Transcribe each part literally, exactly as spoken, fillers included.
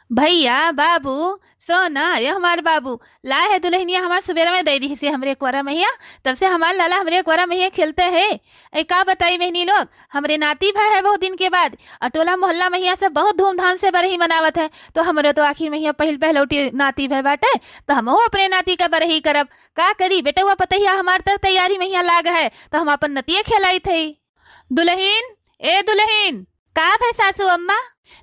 भइया, बाबू, सोना, ये हमार बाबू, लाए है दुलहिनिया हमार सुबेरा में दइ दिहिसे हमरे कुँवारा महिया, तब से हमार लाला हमरे कुँवारा महिया खेलते हैं। ए, का बताई बहिनी लोग, हमरे नाती भए है बहुत दिन के बाद, अउ टोला मोहल्ला महिया सब बहुत धूमधाम से बरही मनावत है, तो हमरे तो आखिर महिया पहिल पहलौटी नाती भए बाटे, तो हमहू अपने नाती का बरही करब। का करी, बेटवा पतहिया हमार तर तैयारी महिया लाग है, तो हम अपन नतिये खेलाइत है। दुलहिन, ए दुलहिन। का भए सासू अम्मा?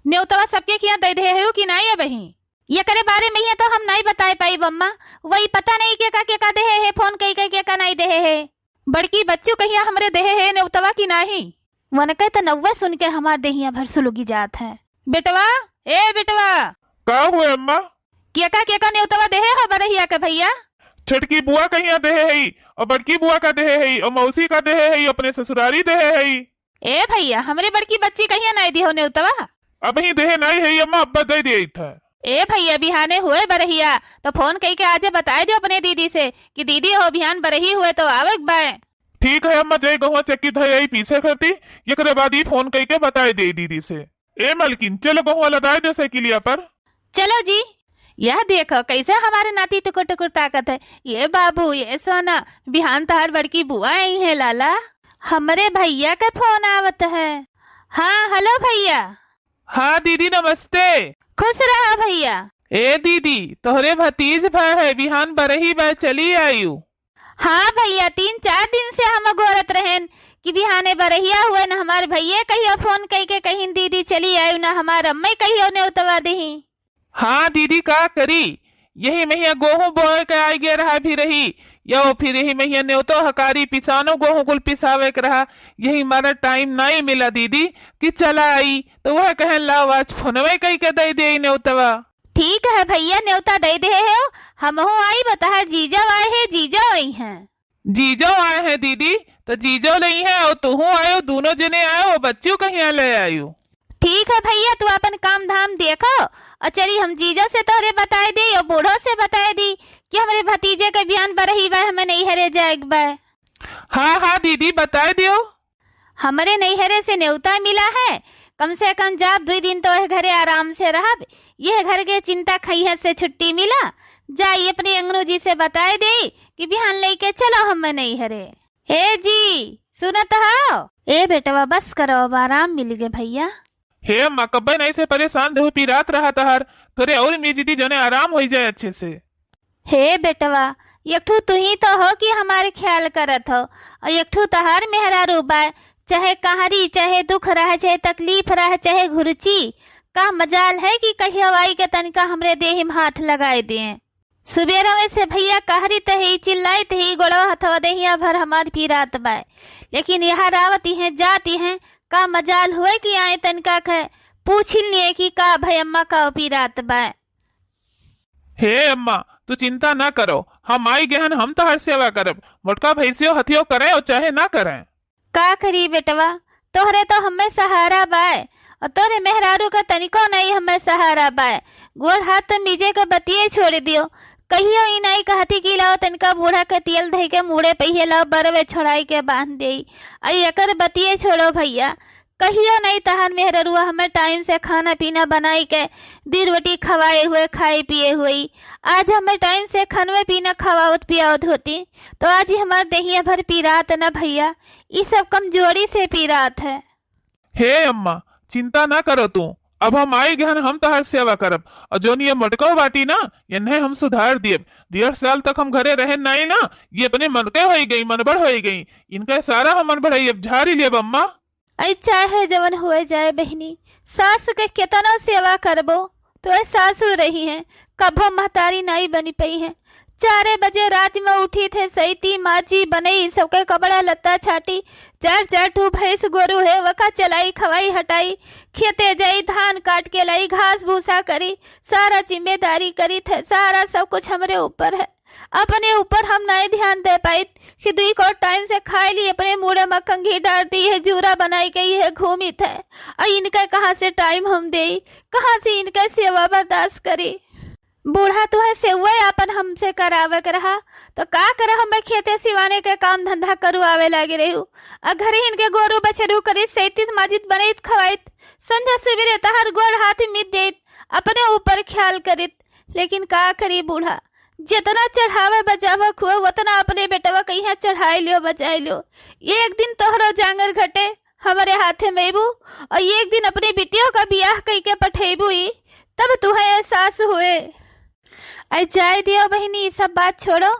नेउतवा सबके किहाँ दइ देहे हउ कि नाहीं अबहीं? एकरे बारे महिया तो हम नाहीं बताए पाइब अम्मा, वही पता नहीं केका केका देहे है, फोन कइ कइ केका नाहीं देहे है। बड़की बच्चू कहिया हमरे देहे है नेउतवा कि नाहीं? वनके त नउवे सुन के हमार देहिया भर सुलुगी जात है। बेटवा, ए बेटवा। का हुए अम्मा? केका केका नेउतवा देहे हो बरहिया के भइया? छोटकी बुआ कहिया देहे हई, अउ बड़की बुआ का देहे हई, अउ मौसी का देहे हई, अपने ससुरारी देहे हई। ए भइया, हमरे बड़की बच्ची कहिया नाहीं दिहो नेउतवा? अबहीं देहे नाहीं हई अम्मा, अब्बा दइ देइत है। ए भइया, बिहाने हुए बरहिया, तो फोन कइके आजे बताए दियो अपने दीदी से कि दीदी हो, बिहान बरही हुए तो आवे के बाय। ठीक है अम्मा, जय गहुआ चक्की धइ आई पीसे करती, एकरे बाद ही फोन कइके बताए दे दीदी से। ए मलकिन, चलो गहुआ लदाए दे साइकिलिया पर। चलो जी। यह देखो कइसे हमारे नाती टुकुर टुकुर ताकत है। ये बाबू, ये सोना, बिहान तहार बड़की बुआ आई है लाला। हमरे भइया का फोन आवत है। हाँ, हेलो भइया। हाँ दीदी, नमस्ते। खुश रहा भइया। ए दीदी, तोहरे भतीज भा है, बिहान बरही बा, चली आयु। हाँ भइया, तीन चार दिन से हम अगोरत रहेन कि बिहाने बरहिया हुए, न हमार भइये कहियो फोन कइके कहिन दीदी चली आयु, न हमार अम्मे कहियो नेउतवा दिही। हाँ दीदी, का करी, यही महिया गोहूँ बोए के आइ गे रहा भी रही, या फिर यही महिया नेउतो हकारी पिसानो गोहूँ कुल पिसावे के रहा, यही मारा टाइम नाहीं मिला दीदी कि चला आई, तो वह कहन लाओ आज फोनवे कइके दइ देई नेउतवा। ठीक है भइया, नेउता दइ देहे हो, हमहू आइब, तहार जीजो आए हैं, जीजो आई हैं। जीजो आए हैं दीदी, तो जीजो लइहैं अउ तुहू आयो, दूनो जने आयो, अउ बच्चू कहिया लइ आयो। ठीक है भइया, तू अपन काम धाम देखो, अउ चली हम जीजो से तोहरे बताए दी अउ बूढ़ो से बताए दी कि हमरे भतीजे के बिहान बरही बा, हमें नैहरे जाए के बा। हाँ हाँ दीदी, बताए दियो। हमरे नैहरे से नेउता मिला है, कम से कम जाब दुइ दिन तो एह घरे आराम से रहब। यह घर के चिंता खइहत से छुट्टी मिला, जाई अपने अंगनू जी से बताए देई कि बिहान लइके चलो हमें नैहरे। ए जी, सुनत हो? ए बेटवा, बस करो, अब आराम मिल गे भइया। हे अम्मा, कब्बे नाहीं से परेशान देहु पीरात रहा तहार, थोरे अउर मीज दी जौने आराम होइ जाए अच्छे से। हे बेटवा, एक ठू तुहीं तो हो कि हमार ख्याल करत हो, अउर एक ठू तहार मेहरारू बाय, चाहे कहरी, चाहे दुख रहे, चाहे तकलीफ रहे, चाहे घुरची, का मजाल है कि कहियो आई के तनिका हमरे देहि में हाथ लगाए दें। सुबेरवे से भइया कहरित ही, चिल्लाइत ही, गोड़वा हथवा देहिया भर हमार पीरात बाय, लेकिन यहाँ आवत ही हैं, जात ही हैं, का मजाल हुए कि आए तनिका के पूछिन लिए कि का भई अम्मा, का पीरात बाय। हे अम्मा, तू चिंता ना करो, हम आई गहन, हम तोहर सेवा करब। मोटका भैंसियो हथियो करें अउर चाहे ना करें। का करी बेटवा, तोहरे तो हमें सहारा बाय, अउर तोहरे मेहरारू का तनिको नाहीं हमें सहारा बाय। गोड़ हाथ तो मीजे के बतिये छोड़ दियो, कहियो ई नाहीं कहती कि लाओ तनिका बूढ़ा के तेल धइ के मूड़े पहिए लाओ, बरवे छोड़ाई के बांध देई। अउर एकर बतिये छोड़ो भइया, कहियो नाहीं तहार मेहररुआ हमें टाइम से खाना पीना बनाई के दी, रोटी खवाए हुए, खाए पिए हुए। आज हमें टाइम से खानवे पीना खवावत पियावत होती, तो आज ही हमार देहिया भर पीरात न भइया, ई सब कमजोरी से पीरात है। हे अम्मा, चिंता ना करो तू, अब हम आई गहन, हम तहार सेवा करब। अउर जौन ये मोटको बाटी ना, इन्हें हम सुधार दियब। डेढ़ साल तक हम घरे रहे नाहीं ना, ये अपने मन के होई गई, मनबढ़ होई गई। इनका सारा हम मनबढ़ाई अब झारी लेब अम्मा। अई चाहे जवन हुए जाए बहिनी, सास के केतना सेवा करबो, तो ए सासू रही हैं, कभो महतारी नाई बनी पई हैं। चारे बजे रात में उठी थे, सैती, माजी, बनई, सबके कपड़ा लत्ता छाटी। चार चार ठू भैंस गोरू है, वका चलाई, खवाई, हटाई, खेते जाई, धान काट के लाई, घास भूसा करी, सारा जिम्मेदारी करी थे, सारा सब कुछ हमरे ऊपर है। अपने ऊपर हम नाई ध्यान दे पाइत कि दुई को टाइम से खाए ली, अपने मूड़े मक्खन घी डार दी है, जूरा बनाई गई है, घूमी थे। अउर इनके कहाँ से टाइम हम देई, कहाँ से इनके सेवा बर्दाश्त करी? बूढ़ा तुहे सेवै आपन हमसे करावे के रहा, तो का करे, हमें खेते सिवाने के काम धंधा करवावे लागे रहू। अ घरे इनके गोरू बछरू करी, सैतित माजित बनैत खवाइत, संझा सुबेरे तहार गोड़ हाथ मिद देत, अपने ऊपर ख्याल करित, लेकिन का करी बूढ़ा, जितना चढ़ावे बजावे खुए, उतना अपने बेटवा कहिया चढ़ाई लियो, बजाई लियो। एक दिन तोहरो जांगर घटे, हमरे हाथे में अइबू, और एक दिन अपने बिटियों का बियाह कई के पठेबू ई, तब तुहे एहसास हुए। अरे जाए दियो बहिनी, ई सब बात छोड़ो।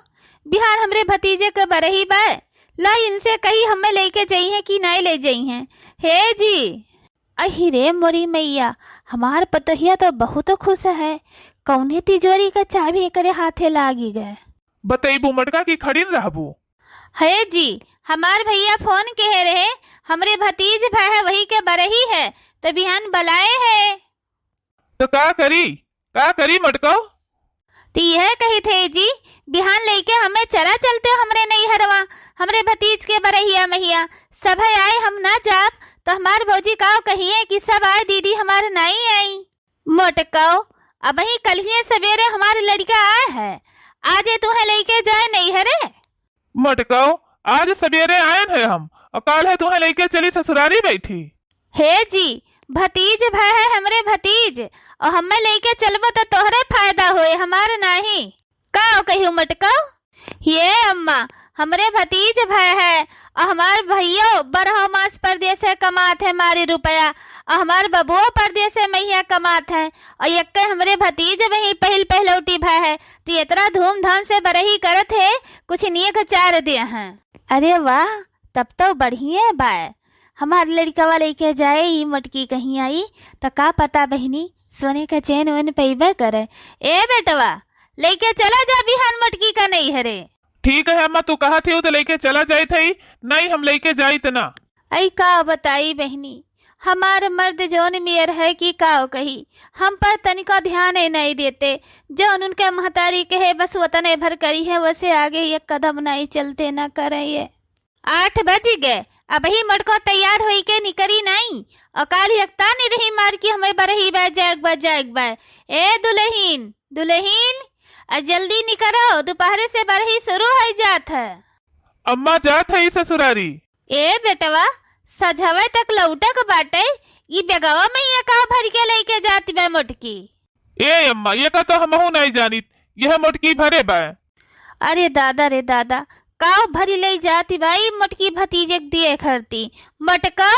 बिहान हमरे भतीजे के बरही बाय, ला इनसे कही हमें लेके जइहें कि नाई ले जइहें। हे जी, अहि रे मोरी मैया, हमार पतोहिया तो बहुत खुश है। कौने तिजोरी का चाबी एकरे हाथे लागी गए? बतैबू मटका की खड़िन रहबू? हे जी, हमार भैया फोन कहे रहे, हमरे भतीज भय है, वही के बरही है, तो बिहान बलाए है। तो का करी, का करी मटका? तो यह कही थे जी, बिहान लेके हमें चला चलते हो हमरे नैहरवा, हमरे भतीज के बरहिया महिया। सब है आए, हम ना जाब, तो हमार भौजी का कहिए कि सब आए, दीदी हमार नाई आई। मोटकौ, अबही कल्हिए सबेरे हमार लड़का आए है, आजे तुहे लेके जाए नैहरे। मोटकौ, आज सबेरे आयन है हम, और काल है तुहे लेके चली ससुरारी बैठी। हे जी, भतीज भय है हमरे भतीज, और हमें लेके चलबो तो तोहरे फायदा होए, हमार नाही। का कहियो मोटकौ? ये अम्मा, हमरे भतीज भय है, और हमार भैयो बरहो मास परदेसे कमात है मारी रुपया, और हमार बबुओ परदेसे महिया कमात है, और यक्के हमरे भतीज वही पहिल पहलौटी भय है, तो इतना धूमधाम से बरही करत है, कुछ नीक चार दे हैं। अरे वाह, तब तो बढ़िए बाय। हमार लड़कवा लेके जाए ई मोटकी कहीं आई, त का पता बहिनी, सोने का चैन वैन पइबे करे। ए बेटवा, लेके चला जा बिहान मोटकी का नैहरे। ठीक है अम्मा, तू कहत ही तो लेके चला जाइत है। नहीं, हम लेके जाइत ना। अई का बताई बहिनी, हमार मर्द जौन मेर है कि का कही, हम पर तनिको ध्यान ही नहीं देते। जौन उनके महतारी कहे बस वतने भर करी है, वसे आगे एक कदम नहीं चलते ना करे ये। आठ बज गए, अबही मोटको तैयार होई के निकरी नाई, और काल यकता निरही मार की हमें बरही बा जाएक बा जाएक बा। ए दुलहिन, दुलहिन, आ जल्दी निकरो, दोपहरे से बरही शुरू होई जात है। अम्मा जात है ससुरारी। ए बेटवा, सझवे तक लौटक बाटे, ई बेगवा में ये का भर के लेके जात बा मोटकी? ए अम्मा, ये का तो हमहू नहीं जानित, यह मोटकी भरे बा। अरे दादा रे दादा, काव भरी लई जाती बाई मोटकी भतीजे के दिए खरती। मोटका,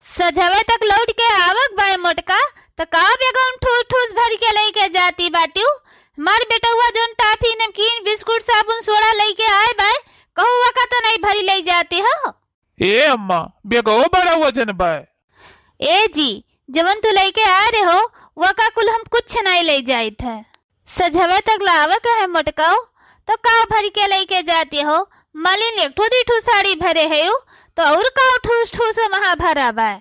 सझवे तक लौट के आवक बाय मोटका, त काव बेगवा में ठूस ठूस भर के लई के जाती बाटिउ? मार बेटउआ जौन टाफी, नमकीन, बिस्कुट, साबुन, सोडा लई के आए बाय, कहू वका तो नहीं भरी लई जाती हो? ए अम्मा, बेगवा बड़ा वजन बाय। ए जी, जवन तू लइके आए रहे हो, वका कुल हम कुछ नहीं ले जाइत है। सझवे तक लावे के है मोटकाओ, तो काव भर के लइके जाती हो? मालिन एक ठो दी ठो साड़ी भरे है यू, तो और काव ठूस ठूस वहाँ भरा बा।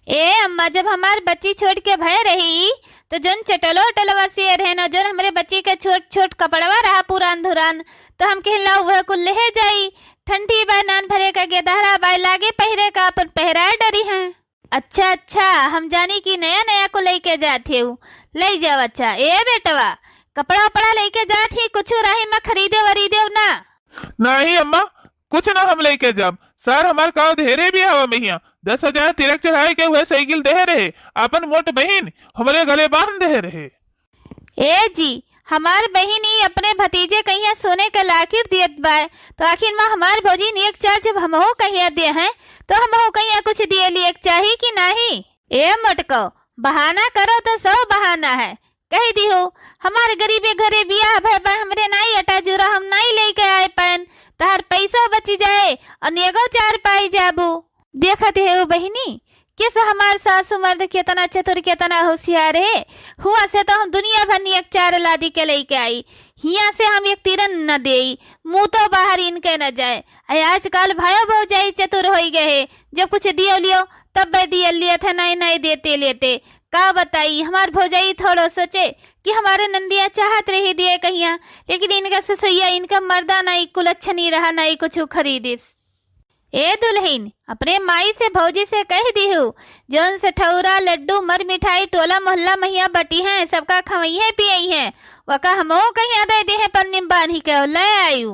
ए अम्मा, जब हमार बच्ची छोट के भय रही, तो जौन चटलो उटलवा सिए रहे न, जौन हमरे बच्ची के छोट छोट कपड़वा रहा पुरान धुरान, तो हम कहला वह कुल ले जाई। ठंडी बा, नान भरे का गेदहरा बा, लागे पहिरे का अपन पहिराए डरी हैं। अच्छा, अच्छा, हम जानी कि नया नया को लइके जात हेउ। लई जाव अच्छा। ए बेटवा, कपड़ा उपड़ा लइके जात ही, कुछ राही में खरीदे वरीदेव ना? नाही अम्मा, कुछ ना हम लइके जाब। सार हमार काव धेरे भी हवा महिया। दस हजार तिलक चढ़ाए के हुए साइकिल देहे रहे। आपन मोट बहिन हमरे गले बांध देहे रहे। ए जी, हमार बहिन ई अपने भतीजे कहिया सोने के लाकिर दियत बाय, तो आखिर में हमार भौजी नेक चार जब हमहू कहिया दिए हैं, तो हमहू कहिया कुछ दिए लिए के चाही कि नाही? ए मोटको, बहाना करो तो सौ बहाना है। कह दिहो, हमार गरीबे घरे बियाह भय बा, हमरे नाई अटा जूरा, हम नाई लेके आए पाएन, तहार पैसो बची जाए और नेगो चार पाई जाबू। देखत हेउ बहिनी, किस हमार सासु मर्द केतना चतुर, केतना होशियार है। हुआ से तो हम दुनिया भर नियक चार लादी के लेके आई, हिया से हम एक तिरन न देई, मुंह तो बाहर इनके न जाए। अरे आजकल भायो भौजाई चतुर होई गए है, जब कुछ दियो लियो तब बे दियल लियत है, नहीं नहीं देते लेते। का बताई, हमार भौजाई थोड़ो सोचे कि हमारे नंदिया चाहत रही दिए कहिया, लेकिन इनका ससुइया, इनका मर्दा नाई कुलच्छनी रहा, नाई कुछ खरीदिस। ए दुलहिन, अपने माई से भौजी से कह दिहु, जौन सठौरा, लड्डू, मर मिठाई टोला मोहल्ला महिया बटी हैं, सबका खवई हैं, पियई हैं, वका हमहू कहिया दे दिहे पन्नी में बांधी के ले आयु।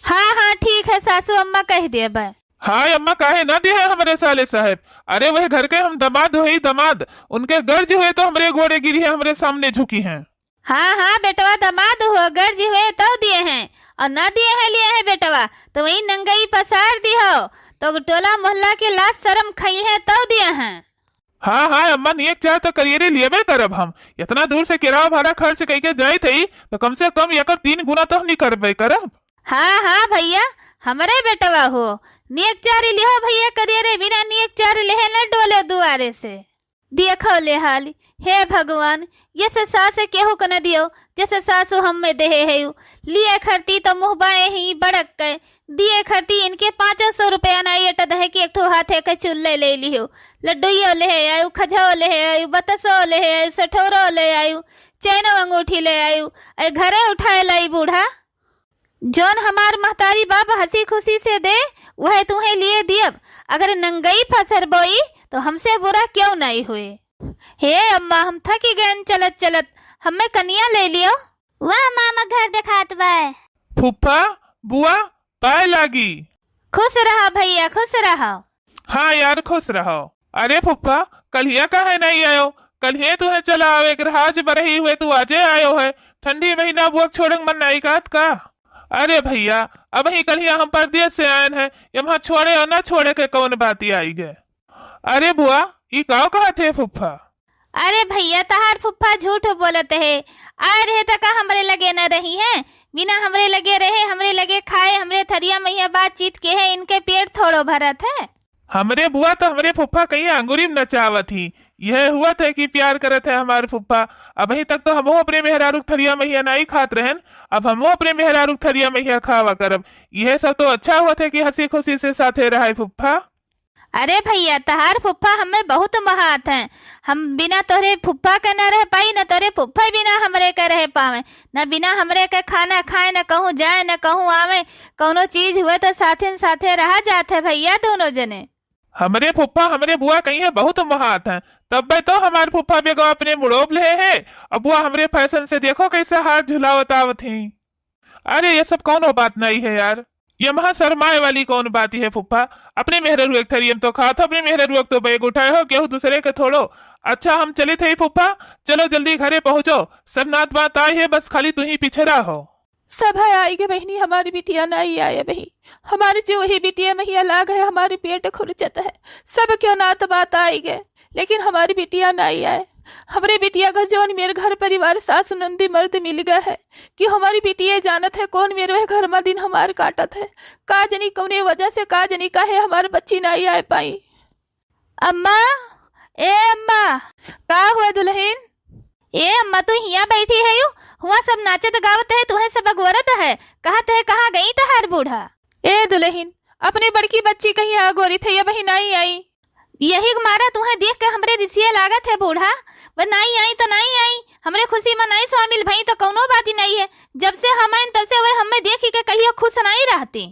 हाँ, हाँ, ठीक है सासू अम्मा, कह देबे। हाय अम्मा, काहे ना दिए हैं हमरे साले साहेब? अरे वह घर के हम दमाद होई दमाद, उनके गर्ज हुए तो हमरे गोड़े गिरी है, हमरे सामने झुकी हैं। हाँ, हाँ, बेटवा दमाद हो, गर्ज हुए तउ दिए हैं, और ना दिए हैं लिए हैं बेटवा, तो वही नंगई पसार दिहो, तो टोला मोहल्ला के लाज शरम खई है तउ दिए हैं। हाँ, हाँ, अम्मा, नियक चार तो करियरे लियबे करब हम। इतना दूर से किराया भाड़ा खर्च कइके जाइत हई, तो कम से कम एकर तीन गुना तो हमनी करबे करब। हाँ, हाँ, भइया, हमरे बेटवा हो, नियक चार लिहो भइया करियरे, बिना नियक चार लेहे न डोले दुआरे से। देखो ले हाली, हे भगवान, ये से सास केहू के न दियो, जैसे सासू हमें देहे है यू। लिए खरती तो मुँह बाए ही बड़क के, दिए खरती इनके पाँचों सौ रुपया ना एट दहे कि एक ठो हाथे के चुल्ले ले लिहो। लड्डुइयो लेहे आयु, खजो लेहे आयु, बतसो लेहे आयु, सठौरो ले आयु, चैनो अंगूठी ले आयु, ए घरे उठाए लाई बूढ़ा। जौन हमार महतारी बाप हँसी खुशी से दे, वह तुहें लिए दियब। अगर नंगई फसर बोई, तो हमसे बुरा क्यों नहीं हुए। हे अम्मा, हम थकी गएन चलत चलत, हमें कनिया ले लियो। वाह मामा, घर देखात बाय। फुफ्फा, बुआ, पाए लागी। खुश रहा भइया, खुश रहा। हाँ यार, खुश रहो। अरे फुफ्फा, कल्हिया काहे नहीं आयो? कल्हिये तुहे चला आवे के रहा, आज बरही हुए तू आजे आयो है। ठंडी महीना बुआ के छोड़े के मन नहीं कहत का? अरे भइया, अबहीं कल्हिया हम परदेस से आएन है, यम्हा छोड़े और ना छोड़े के कौन बात आई गए? अरे बुआ, ई काव कहत है फुफ्फा? अरे भइया, तहार फुफ्फा झूठ बोलत है। आए रहे त का हमरे लगे न रही है? बिना हमरे लगे रहे, हमरे लगे खाए, हमरे थरिया महिया बातचीत के है, इनके पेट थोड़ो भरत है। हमरे बुआ तो हमरे फुफ्फा कहीं अंगुरी में नचावत ही। यह हुआ थे कि प्यार करत है हमार फुफ्फा। अबहीं तक तो हमहू अपने मेहरारू के थरिया महिया नाई खात रहन, अब हमहू अपने मेहरारू के थरिया महिया खावा करब। यह सब तो अच्छा हुआ थे कि हँसी खुशी से साथे रहे फुफ्फा। अरे भइया, तहार फुफ्फा हमें बहुत महात हैं। हम बिना तोहरे फुफ्फा के न रह पाई, न तोहरे फुफ्फा बिना हमरे के रह पावे, न बिना हमरे के खाना खाए, न कहूँ जाए, न कहूँ आवे। कौनो चीज हुए तो साथिन साथे रहा जात है भइया दोनों जने। हमरे फुफ्फा हमरे बुआ कहीं है बहुत महात हैं, तब्बे तो हमार फुफ्फा बेगवा अपने मुड़ोब ले है। अब बुआ हमरे फैशन से देखो कैसे हाथ झुलावत आवत ही। अरे, ये सब कौनो बात नहीं है यार, यम्हा शर्माए वाली कौन बात है फुफ्फा? अपने मेहररुआ के थरियम तो खात हो, अपने मेहररुआ के तो बैग उठाए हो, केहू दूसरे के थोड़ो। अच्छा, हम चलित है फुफ्फा, चलो जल्दी घरे पहुँचो, सब नात बात आए है, बस खाली तू ही पीछे रहो। सब है आई गे बहिनी, हमारी बिटिया नहीं आए बही, हमारे जो वही बिटिया महिया लाग है, हमारे पेट खुरचत है, सब क्यों नात बात आई गे, लेकिन हमारी बिटिया नाई आए। हमरे बिटिया का जौन मेर घर परिवार सास नंदी मर्द मिल गए है कि हमारी बिटिया जानत है कौन मेर वह घर मा दिन हमार काटत है। का जनी कौने वजह से, का जनी काहे हमार बच्ची नाई आए पाई। अम्मा, ए अम्मा, का हुआ दुलहिन? ए अम्मा, तू हियाँ बैठी है यू? हुआँ सब नाचत गावत है, तुहे सब अगोरत है, कहत है कहाँ गई तहार बूढ़ा? ए दुलहिन, अपने बड़की बच्ची कहीं अगोरित है, अबहीं नाई आई। यही के मारा तुहे देख के हमरे रिसिया लागत है बूढ़ा। वह नाई आई तो नाई आई, हमरे खुशी मा नाई शामिल भई तो कौनो बात ही नाई है। जब से हम आइन तब से वह हमें देखी के कहियो खुश नाई रहती।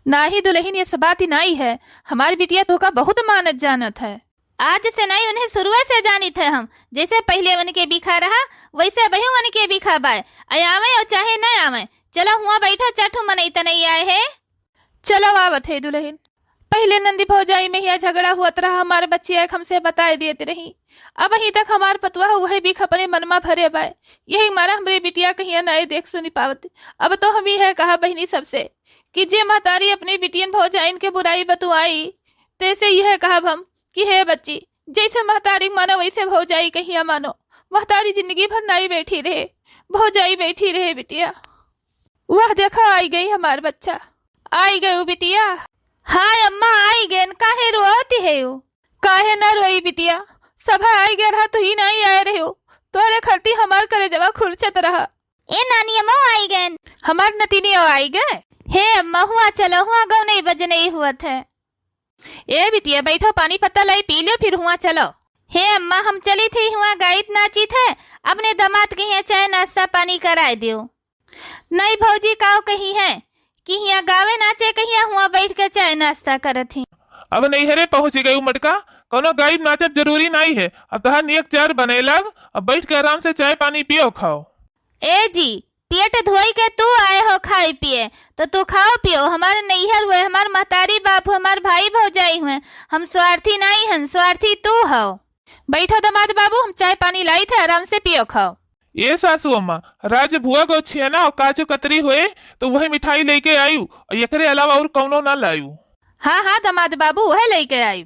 नाही दुलहिन, ये सब बात ही नाई है, हमारी बिटिया तोका बहुत मानत जानत है। आज से नाई उन्हें शुरुए से जानित है हम, जैसे पहिले उनके बिखा रहा वैसे अबहियो उनके बिखा बाय। अय आवे और चाहे न आवे, चलो हुआँ बैठो, चार ठो मनई तनई आए है। चलो आवत है दुलहिन। पहिले नंदी भौजाई महिया झगड़ा हुअत रहा, हमार बच्चिया एक हमसे बताए देत रही। अबहीं तक हमार पतुआ वही बिख अपने मन मा भरे बाय। यही मारा हमरे बिटिया कहिया नाई देख सुनी पावत। अब तो हम यह कहा बहिनी सबसे कि जे महतारी अपने बिटियन भौजाइन के बुराई बतुआई, तैसे यह कहब हम कि हे बच्ची, जैसे महतारी मानो वैसे भौजाई कहिया मानो। महतारी जिंदगी भर नाई बैठी रहे, भौजाई बैठी रहे बिटिया। वाह, देखो, आई गई हमार बच्चा, आई गई बिटिया। हाय अम्मा, आई गए, काहे रोती है यू? काहे न रोई बिटिया, सभा आई गए रहा, तू ही नहीं आए रहे हो, तोहरे खरती हमार करेजवा खुरचत रहा। ए नानी, अम्मा आई गए। हमार नतीनी आई गए। हे अम्मा, हुआँ चलो, हुआँ गौनई बजनई हुअत है। ए बिटिया, बैठो, पानी पत्ता लाई पी लियो, फिर हुआँ चलो। हे अम्मा, हम चलित ही हुआँ गाइत नाचित है, अपने दामाद के यहाँ चाय नाश्ता पानी कराए दियो। नहीं भौजी, काव कही है कि हियाँ गावे नाचे कहिया हुआँ बैठ के चाय नाश्ता करत ही। अब नैहरे पहुँची गई मटका, कौनो गाइब नाचब जरूरी नाई है। अब तहार नियक चार बने लाग, अब बैठ के आराम से चाय पानी पियो खाओ। ए जी, पेट धोई के तू आए हो खाए पिए, तो तू खाओ पियो। हमार नैहर हुए, हमार महतारी बाप हुए, हमार भाई भौजाई हुए, हम स्वार्थी नाहीं हन, स्वार्थी तू हो। बैठो दामाद बाबू, हम चाय पानी लाइत है, आराम से पियो खाओ। ए सासू अम्मा, राजभुआ गो छेना और काजू कतरी होए, तो वही मिठाई लेके आयु, और एकरे अलावा और कौनो ना लायु। हाँ, हाँ, दामाद बाबू, वह लेके आयु।